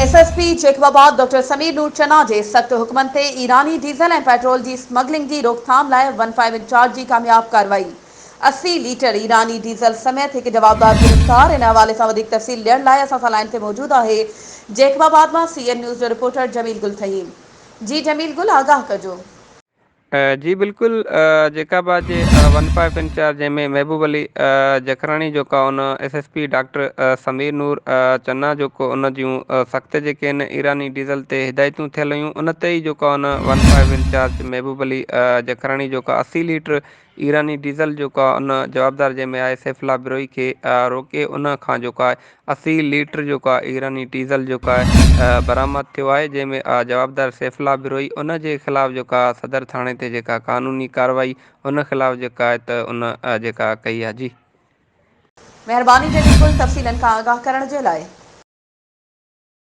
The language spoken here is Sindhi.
S S P Jacobabad doctor Sameer Noor Channa جي سخت حڪمن تي ايراني ڊيزل ۽ پيٽرول جي اسمگلنگ جي روڪٿام لاء ون فائيو انچارج جي ڪامياب ڪارروائي، 80 ليٽر ايراني ڊيزل سميت هڪ جوابدار گرفتار، ان حوالي سان وڌيڪ تفصيل ڏيڻ لاء اسان سان لائين تي موجود آهي جيڪب آباد مان سي اين نيوز جو رپورٽر جميل گل ٿهيم. جي جميل گل آگاهه ڪجو. جي بلڪل جيڪب آباد جي ون فائيو انچارج جنهن ۾ محبوب علي جکراڻي جيڪا ان S S P doctor Sameer Noor Channa جيڪو ان جون سخت جيڪي آهن ايراني ڊيزل تي هدايتون ٿيل هيون ان تي ئي جيڪا in one five incharge Mehboob Ali Jakhrani جيڪا 80 ليٽر ايراني ڊيزل جيڪو آهي ان جوابدار جنهن ۾ آهي سيف الله بروهي کي روڪي ان کان جيڪو آهي 80 ليٽر جيڪو آهي ايراني ڊيزل جيڪو آهي برآمد ٿيو آهي جنهن ۾ جوابدار سيف الله بروهي ان جي خلاف جيڪا صدر ٿاڻي تي جيڪا قانوني ڪارروائي ان خلاف جيڪا آهي ته ان جيڪا ڪئي آهي جي. مهرباني جي بلڪل تفصيلن کان آگاهه ڪرڻ جي لاء.